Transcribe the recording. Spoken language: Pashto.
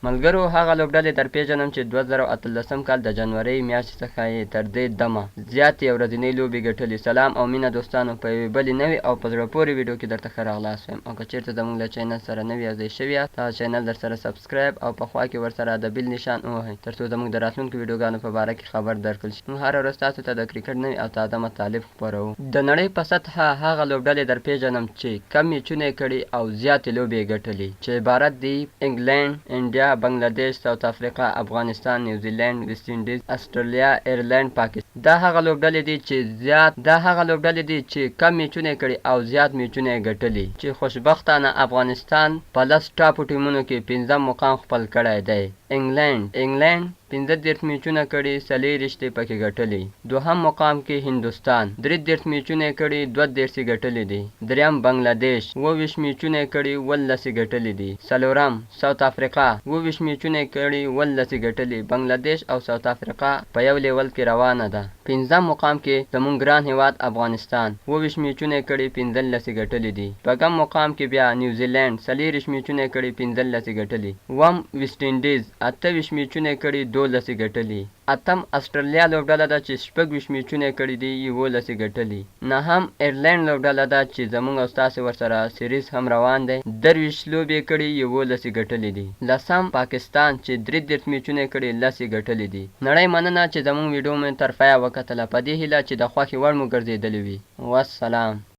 ملګرو هغه لوبډلې در پېژنم چې 2018 کال د جنورۍ میاشتې څخه یې تر دې دمه زیاتې یو ورځنۍ لوبې ګټلي. سلام او مینه دوستانو په یوې بلې نوې او په زړه پورې ویډیو کې درته ښه راغلاست وایم او که چېرته زموږ له چینل سره نوي یوځای شوي یاست دغه چینل درسره سبسکرایب او په خوا کې ورسره د بیل نشان ووهئ ترڅو زموږ د راتلونکو ویډیوګانو په باره کې خبر درکړل شي. موږ هره ورځ تاسو ته د کرکټ نوي او تازه مطالب خپروو. د نړۍ په سطحه هغه لوبډلې در پېژنم چې کم میچونه یې کړي او زیاتې لوبې یې ګټلي چې عبارت دي، انګلینډ، انډیا، بنګله دېش، ساوت افریقا، افغانستان، نیوزیلینډ، ویسټ انډیز، اسټرلیا، ایرلینډ، پاکستان. دا هغه لوبډلې دي چې زیات دا هغه لوبډلې دي چې کم میچونه یې کړي او زیات میچونه یې ګټلي چې خوشبختانه افغانستان په لس ټاپو ټیمونو کې پنځم مقام خپل کړی دی. انګلینډ، انګلینډ 35 میچونه کړي، 24 یې پکې ګټلي. دوهم مقام کې هندوستان، 33 میچونه یې کړي، 32 یې ګټلي دي. دریم بنګله دېش، 27 میچونه یې کړي، 17 یې ګټلي دي. څلورم ساوت افریقا، 27 میچونه یې کړي، 17 یې ګټلي. بنګله دېش او ساوت افریقا په یو لیول کې روانه ده. پنځم مقام کې زموږ ګران هېواد افغانستان، 27 میچونه یې کړي، 15 یې ګټلي دي. شپږم مقام کې بیا نیوزیلینډ، 24 میچونه یې کړي، 15 یې ګټلي. اووم ویسټ انډیز، 28 میچونه یې کړي، 12 یې ګټلي. اتم اسټرلیا لوبډله ده چې 26 میچونه یې کړي دي، 11 یې ګټلي. نهم ایرلینډ لوبډله ده چې زموږ او ستاسې ورسره سیریز هم روان دی، 23 لوبې یې کړي، 11 یې ګټلي دي. لسم پاکستان چې 33 میچونه یې کړي، 10 یې ګټلي دي. نړۍ مننه چې زموږ ویډیو مو تر پایه وکتله، په دې هیله چې د خوښې وړ مو ګرځېدلې وي. والسلام.